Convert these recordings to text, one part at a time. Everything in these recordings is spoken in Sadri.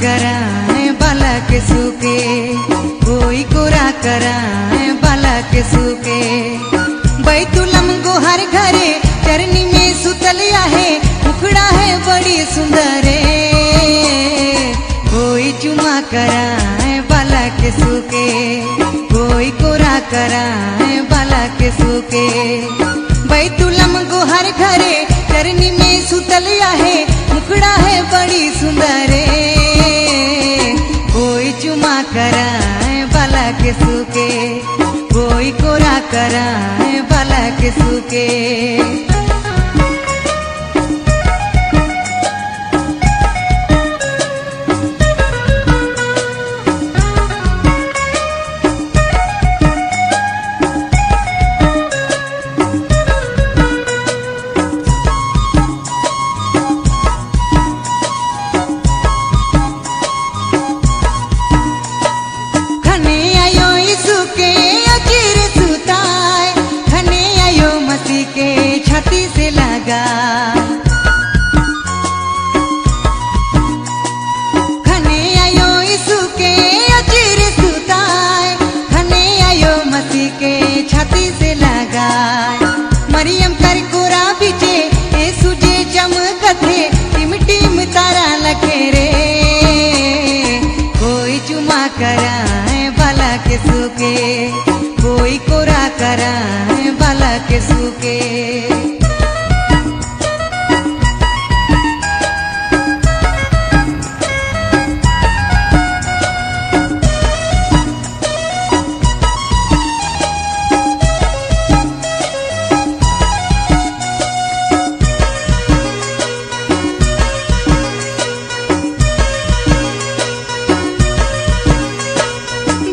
कराए बालक सुके, कोई कोरा कराए बालक सुके। बैतुलम गोहर घरे चरनी में सुतलिया है, मुखड़ा है बड़ी सुंदर। कोई चुमा कराए बालक सुके, कोई कोरा कराए बालक सुके। बैतुलम गोहर घरे चरनी में सुतलिया है, मुखड़ा है बड़ी सुंदर। कोई चुमा कराए बालक सुके, कोई कोरा कराए बालक सुके। खने आयो यीशु के अजीर सुताए, खने आयो मसीह के छाती से लगा। खने आयो यीशु के अजीर सुताए, खने आयो मसीह के छाती से लगाए। मरियम कर कोरा बिचे यीशु जे चमकथे, टिम टिम तारा लखे रे। कोई चुमा कराए बालक सुके, कोई कोरा कराए बालक सुके।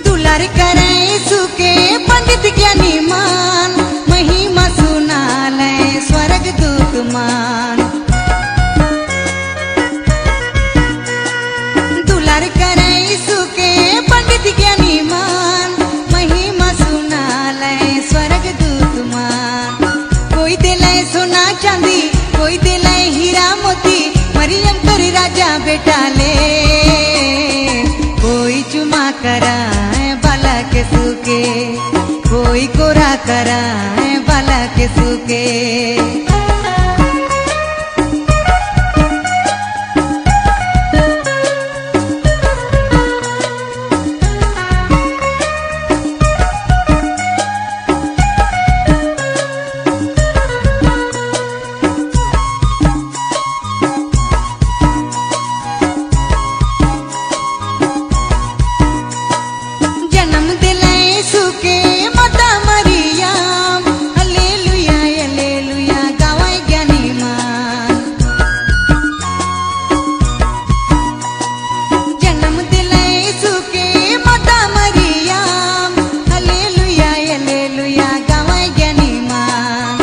दुलार करे सुके पंडित ज्ञानी मान, महिमा सुनाले स्वर्ग दूत मान। दुलार करे सुके पंडित ज्ञानी मान, महिमा सुनाले स्वर्ग दूत मान। कोई दिले सोना चांदी, कोई दिले हीरा मोती, मरियम कर राजा बेटा ले। कोई चुमा कराए बालक सुके, कोई कोरा कराए बालक सुके। जन्म दिले सुके माता मरियम, हालेलुया हालेलुया गावाय ज्ञानी मान। जन्म दिले सुके माता मरियम, हालेलुया हालेलुया गावाय ज्ञानी मान।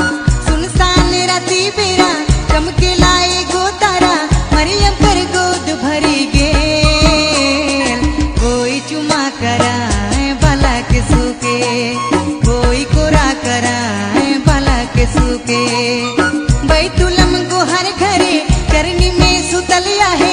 सुनसान राती बेरा चमकेला एगो तारा, मरियम कर गोद भरी गेल। कोई चुमा कराए बालक सुके, कोई कोरा कराए बालक सुके। बैतुलम गोहर घरे चरनी में सुतलिया है,